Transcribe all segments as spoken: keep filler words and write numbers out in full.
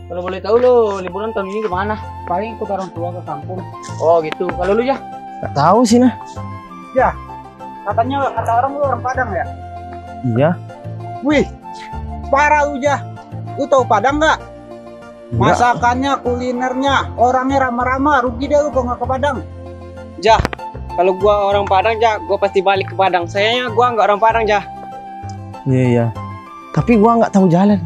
Kalau boleh tahu lo, liburan tahun ini kemana? Paling ikut orang tua ke kampung. Oh gitu. Kalau lu, Jah? Nggak tahu sih, nah. Jah, katanya kata orang lu orang Padang ya? Iya. Wih, parah lu, Jah. Lu tahu Padang nggak? Nggak. Masakannya, kulinernya, orangnya ramah-ramah, rugi deh lu kalau nggak ke Padang. Jah, kalau gua orang Padang, Jah, gua pasti balik ke Padang. Sayangnya gua nggak orang Padang, Jah. Iya, iya. Tapi gua nggak tahu jalan.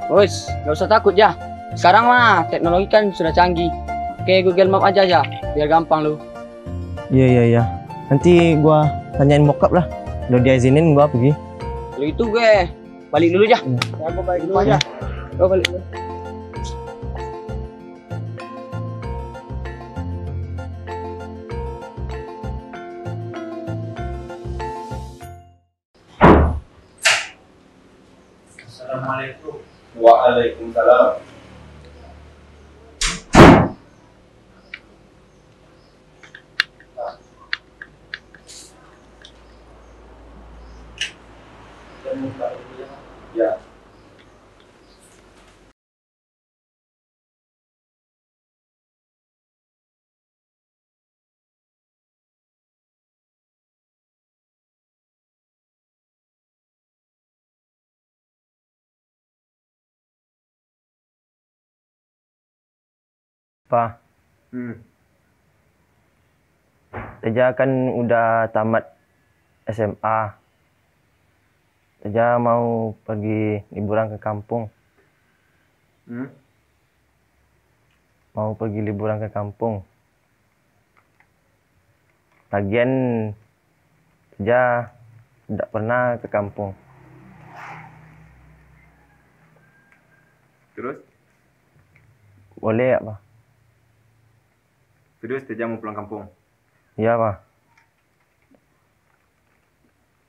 Wes, nggak usah takut, Jah. Sekarang mah teknologi kan sudah canggih. Oke, Google Map aja, Jah, biar gampang lu. Iya, iya, iya. Nanti gua tanyain bokap lah. Udah diizinin gua pergi. Kalau itu gue balik dulu, Jah. Iya. Ya, gua balik dulu, Jah. Gua balik dulu. Assalamualaikum. Waalaikumsalam. Ya. Pa. Hmm. Teja kan udah tamat S M A. Teja mau pergi liburan ke kampung. Hmm? Mau pergi liburan ke kampung. Lagian, Teja ndak pernah ke kampung. Terus? Boleh nggak, Pa? Terus Teja mau pulang kampung? Iya, Pa.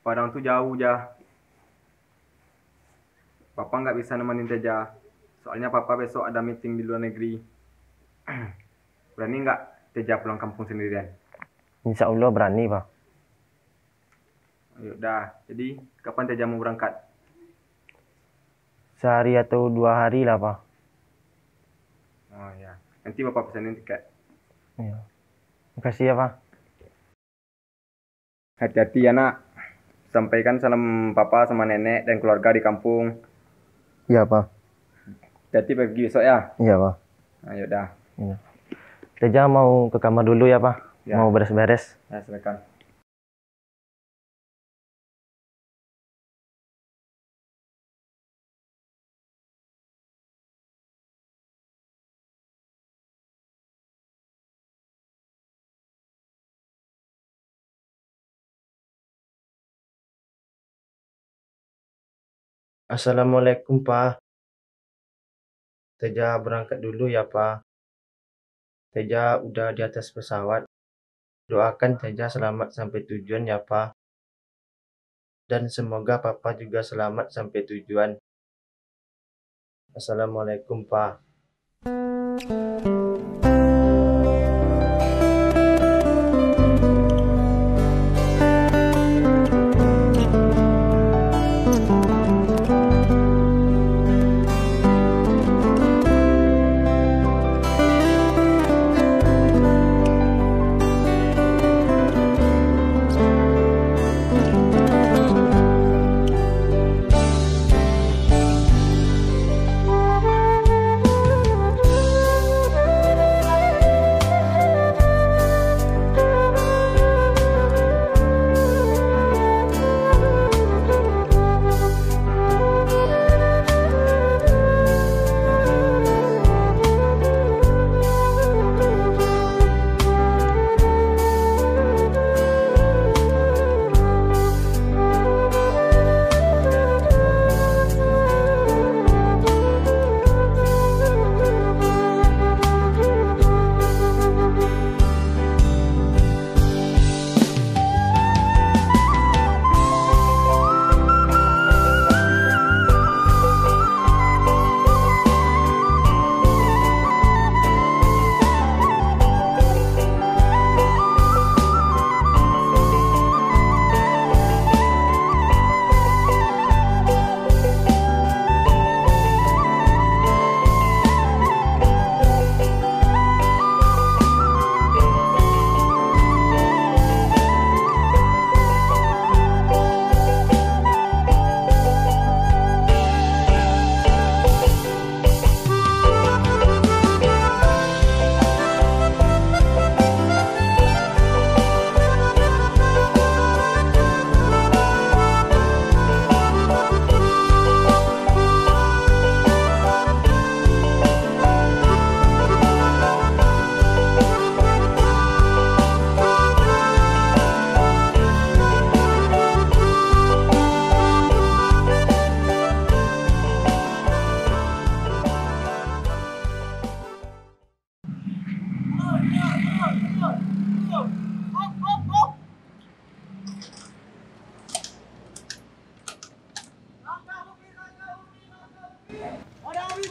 Padang tu jauh, Jah. Papa nggak bisa nemenin Teja. Soalnya Papa besok ada meeting di luar negeri. Berani nggak Teja pulang kampung sendirian? Insya Allah berani, Pa. Ayo dah. Jadi, kapan Teja mau berangkat? Sehari atau dua hari lah, Pa. Oh, ya. Nanti Bapak pesanin tiket. Iya. Makasih ya, Pa. Hati-hati ya, Nak. Sampaikan salam Papa sama Nenek dan keluarga di kampung. Iya, Pa. Hati-hati pergi besok ya. Iya, Pa. Ayo dah. Iya. Teja mau ke kamar dulu ya, Pa. Ya. Mau beres-beres. Ya, silakan. Assalamualaikum, Pa. Teja berangkat dulu ya, Pa. Teja udah di atas pesawat. Doakan Teja selamat sampai tujuan ya, Pa. Dan semoga Papa juga selamat sampai tujuan. Assalamualaikum, Pa.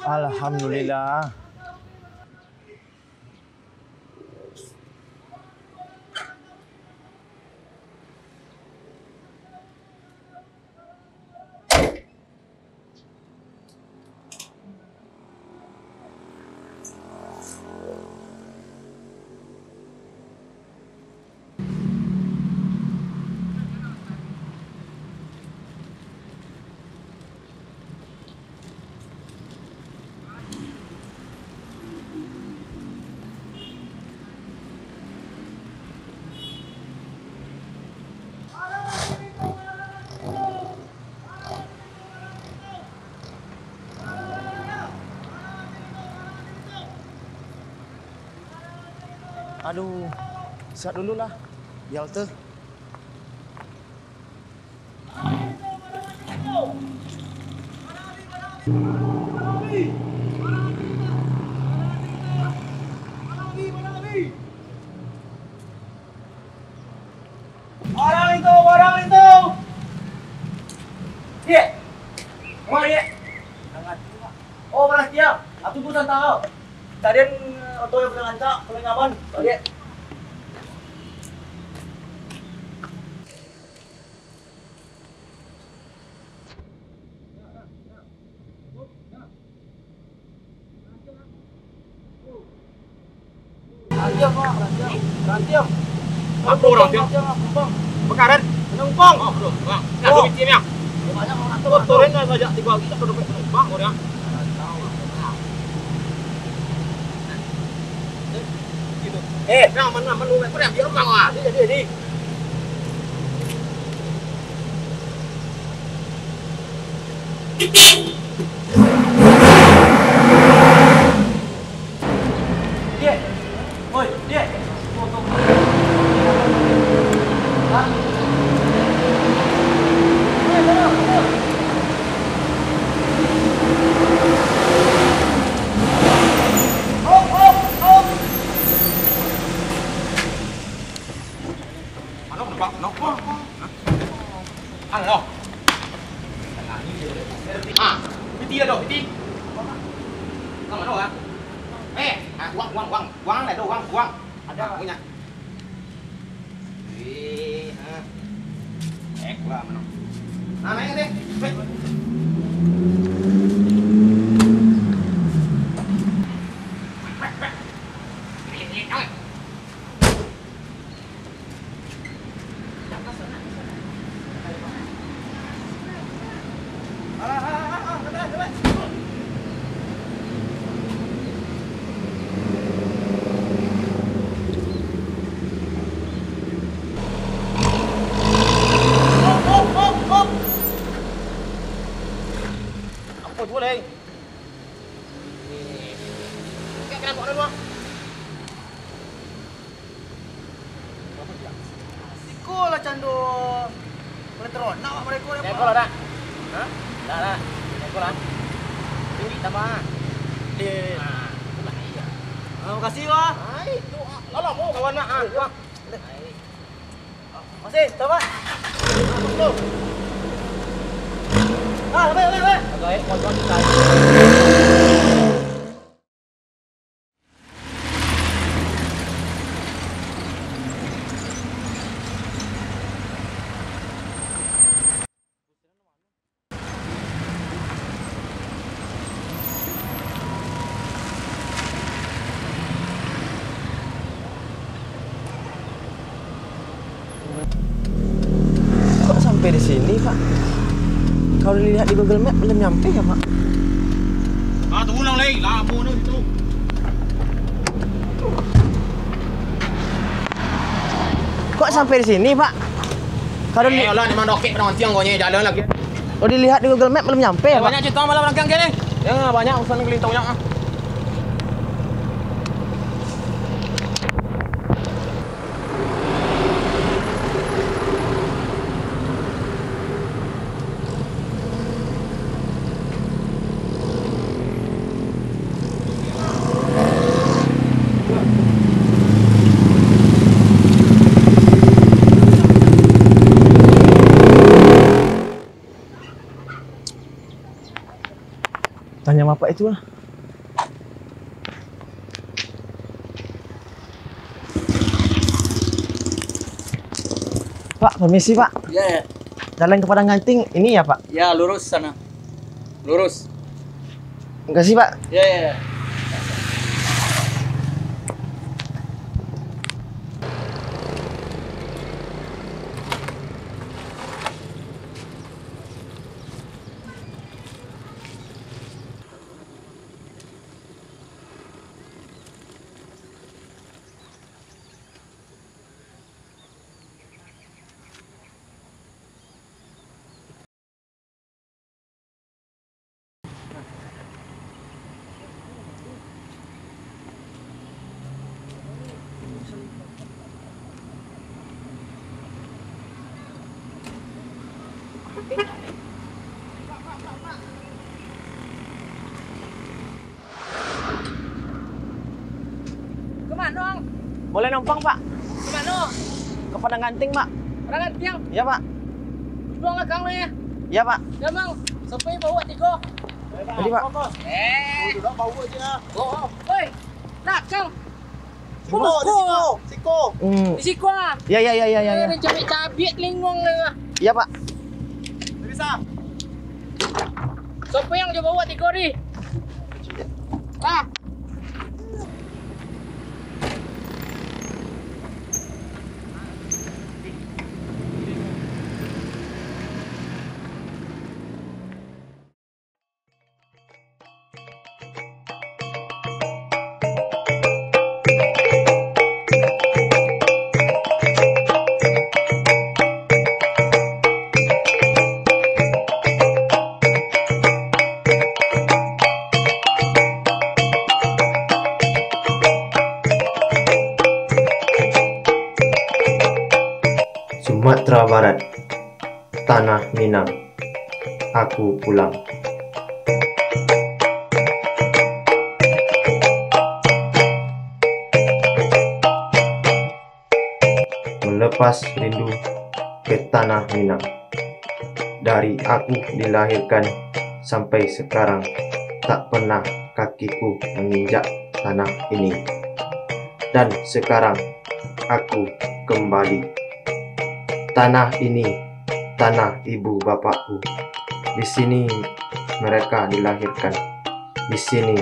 Alhamdulillah. Aduh, siap dulu lah, di halte. Barang linto, barang linto. Diak. Kama, Diak? Oh, barang tiang. Atu busan tahu. Carian, eh, oto yang busan rancak, paling aman. Diak. Rantiang, Pak, rantiang. Rantiang. Apo rantiang? Rantiang, Pak, Bang. Bakaran? Penumpang. Oh, penumpang. Nah, duit dia, Bang. Banyak orang tu. Turun lah saja tiga hari, tak ada penumpang, orang. Eh, Bang, mana, mana, mana, biar Bang, ah. Jadi, jadi, jadi. Halo, Bang. Halo. Halo. Ah, piti ado, piti. Bang, ado, ah. Eh, ah, uang, uang, uang. Uang ado, uang, uang. Ado, ah, punya. Wih, ah. Eh, gua mano? Nah, naik deh. Weh. Apo tu, Leng? Kek kenapa dah, Bang? Iko lah cando. Boleh teronak awak mereka ni. Neko lah, dak? Hah? Dak lah. Neko lah. Tinggi tambah. Eh. Ah, itulah iya. Ah, makasih, Bang. Ai, tu, ah, lah lama kawan nak, ah. Iya. Wah. Ai. Masih, tahu, Pak? Ah, baik, baik, baik. Agak, eh, kuat-kuat kita. Kok sampai di sini, Pak? Kalau dilihat di Google Map, belum nyampe ya, Pak? Ah, tunggu nang lai, lamo ni situ. Kok sampai di sini, Pak? Kalau li- Eh, alah, ni mandokek padang antiang kau ni, jalan lagi. Oh, dilihat di Google Map belum nyampe ya, Pak? Banyak cerita malam rangkang ke ni. Ya, banyak urusan kelintongnya, ah. Tanya bapak itu lah. Pak, permisi, Pak. Ya, ya. Jalan ke Padang Ganting ini ya, Pak? Ya, lurus sana. Lurus. Makasih, Pak. Ya, ya, ya. Ka mano, Ang? Boleh numpang, Pak? Ka mano? Ka Padang Ganting, Pak. Padang Gantiang? Iya, Pak. Duduak lakang lo, ya? Iya, Pak. Ya, Mang. Sampai bawa tigo. Tadi, Pak. Eh. Duduak bawa aja. Oh, oh. Oi, lakang. Siko, di siko, siko. Hmm. Di siko, ah. Ya, ya, ya, ya, ya, ya. Eh, cabiak-cabiak linguang, ah. Iya, Pak. Bisa. Siapa yang coba buat tiga ni? Ah. Sumatera Barat, Tanah Minang, aku pulang. Melepas rindu ke Tanah Minang. Dari aku dilahirkan sampai sekarang, tak pernah kakiku menginjak tanah ini. Dan sekarang, aku kembali. Tanah ini, tanah ibu bapakku. Di sini mereka dilahirkan. Di sini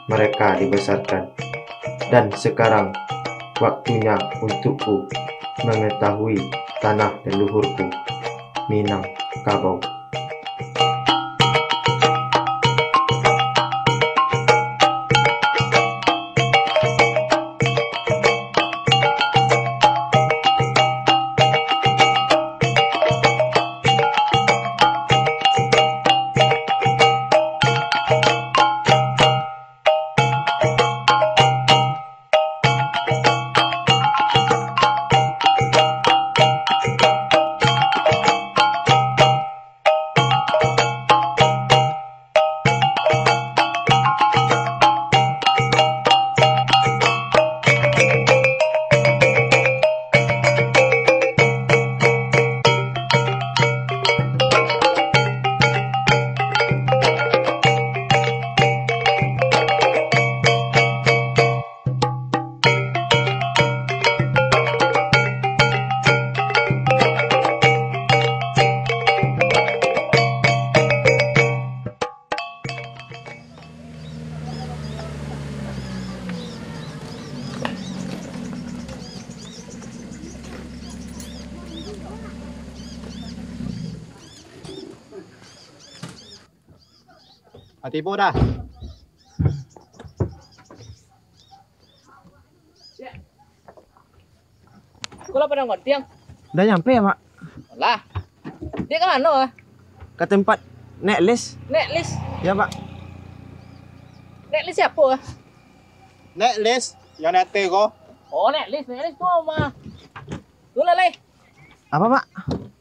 mereka dibesarkan. Dan sekarang, waktunya untukku mengetahui tanah leluhurku, Minangkabau. Ati po dah. Kau lah Padang Gantiang? Udah nyampe ya, Pak? Lah. Dia ke mana, ah? Ke tempat Nek Lis. Nek Lis? Ya, Pak. Nek Lis siapa, ah? Nek Lis, yang di ateh ko. Oh, Nek Lis, Nek Lis tu mah. Tu lah, Lai. Apa, Pak?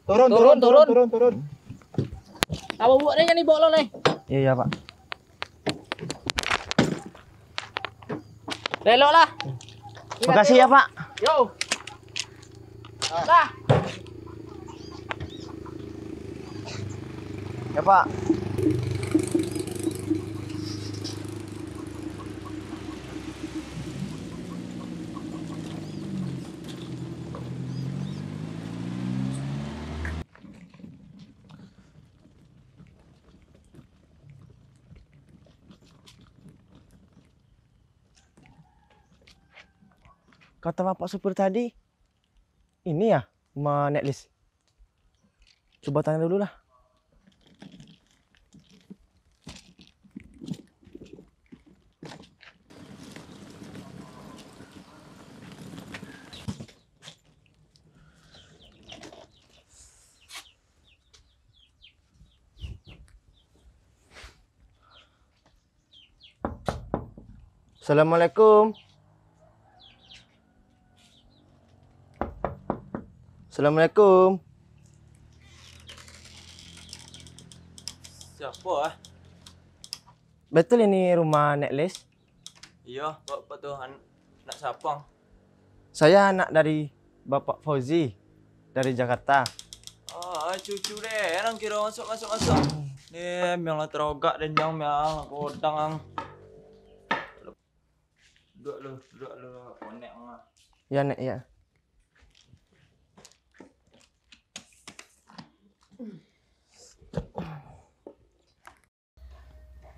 Turun, turun, turun, turun, turun. Apa buat dia yang dibawa lo, Lai? Iya, iya, Pak. Elok lah. Makasih ya, Pak. Yo. Lah. Ya, Pak. Kata bapak supir tadi, ini ya rumah Nek Lis? Coba tanya dulu lah. Assalamualaikum. Assalamualaikum. Siapa ah? Betul ini rumah Nek Lis? Iyo, Pak, Pak, tu an-, nak siapa? Saya anak dari Bapak Fauzi dari Jakarta. Ah, cucu deh, nang kira masuk, masuk, masuk. Ni memang lah terogak dan jang memang godang ang. Duduk lu, duduk lu, konek ang. Ya, Nek, ya.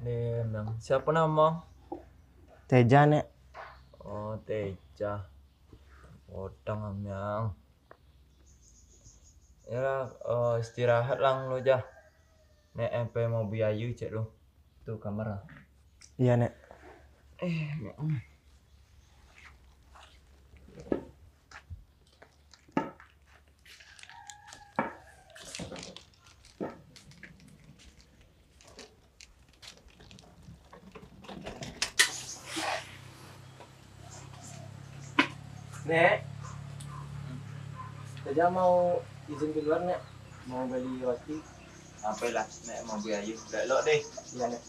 Ni, Miang. Siapa nama? Teja, Nek. Oh, Teja. Odang, Miang. Ya, eh, istirahat lang lu, Jah. Nek, eh, pai mau biayu cek lu. Tu kamar lah. Iya, Nek. Eh, Miang. Nek, Teja mau izin keluar, Nek. Mau beli roti. Sampailah, Nek, mau beli ayu. Elok-elok deh. Iya, Nek.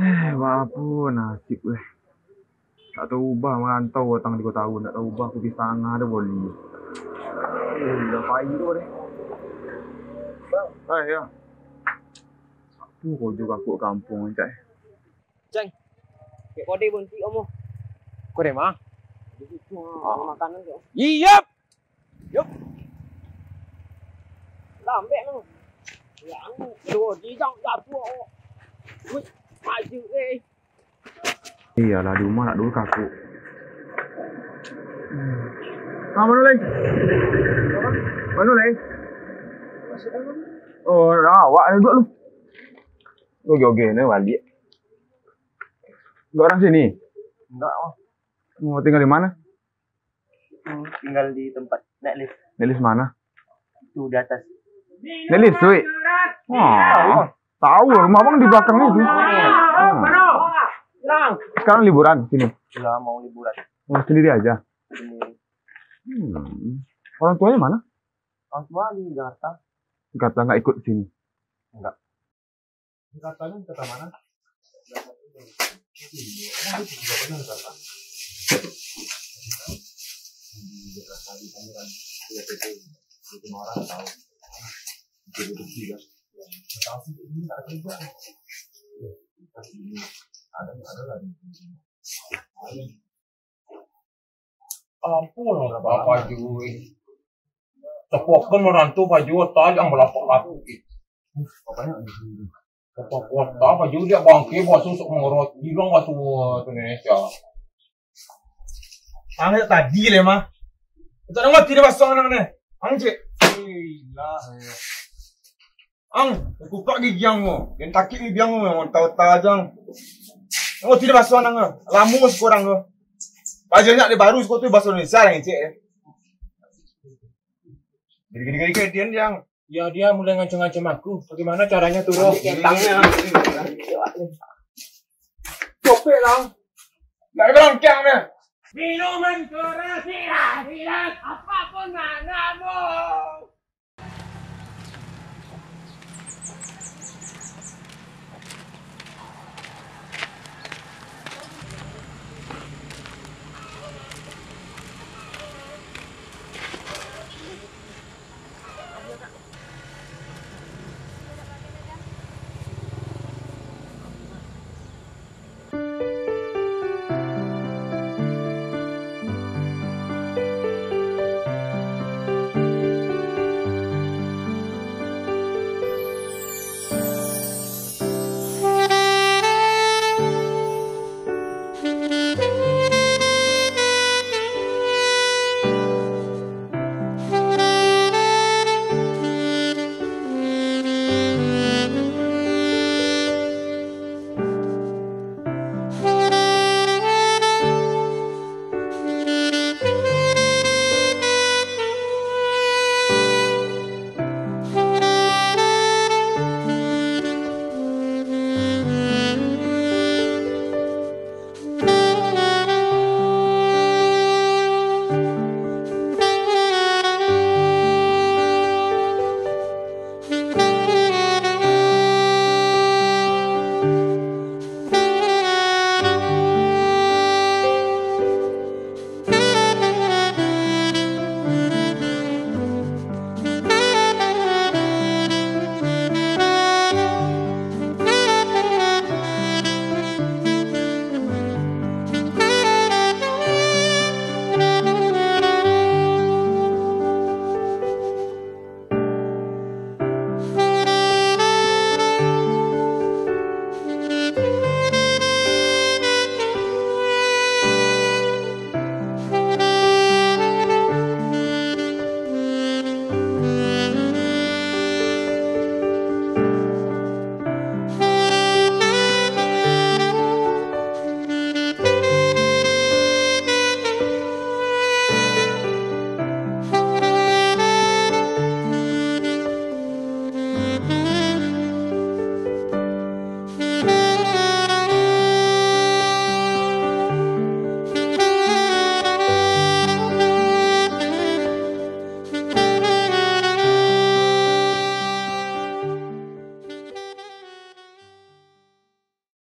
Eh, baapo nasib, weh. Tak taubah marantau datang tigo tahun, tak taubah kopi satangah ado boli. Eh, lah pai tu deh. Bang. Eh, ya. Apo kojo kakuk kampuang, cak? Cang, kek kode bunti omo. Kode ma? Di situ, ah, makanan tu. Iyap. Yup. Lambek tu. Ya, anu, aduh, di jang jatuh. Wih, maju, eh. Iyalah, di rumah nak dulu kakuk. Ah, mano lai? Mano lai? Oh, awak ni duduk lu. Oke, oke, ni balik. Enggak orang sini? Enggak, oh. Mau tinggal di mana? Hmm, tinggal di tempat Nek Lis. Nek Lis mana? Itu di atas. Nek Lis, cuy. Wah, tahu lah, rumah abang di belakang itu. Hmm. Sekarang liburan sini? Ya, mau liburan. Oh, sendiri aja? Sendiri. Hmm. Orang tuanya mana? Orang tua di Jakarta. Jakarta, nggak ikut sini? Enggak. Katanya kota mana? Iya, emang itu juga pernah di Jakarta. Di Jakarta, di Tangerang. Iya, itu. Itu orang tahu. Itu, itu juga. Tahu sih, ini nggak ada juga. Iya, tapi ini ada, ada lah di sini. Ampun, Bapak Jui. Cepokan orang tu baju tajam balapak-lapuk. Bapak kota baju dia bangke, buat susuk mengorot. Bilang waktu Indonesia. Ang tadi le mah. Tak nang mati dia basah nang ni. Ang cek. Ilah. Ang, kupak gigi ang ko. Yang takik gigi ang ko, tahu tajang. Ang tidak basuh ang ko. Lamo sekurang ko. Baju nyak di baru sekutu bahasa Indonesia lah ngecek. Gede-gede dia, dia. Ya, dia mulai ngancam-ngancam aku. Bagaimana caranya turun? Ambil kentangnya. Copek lah. Nggak ada berangkang dah. Minuman keras, siap, siap, apapun manamu.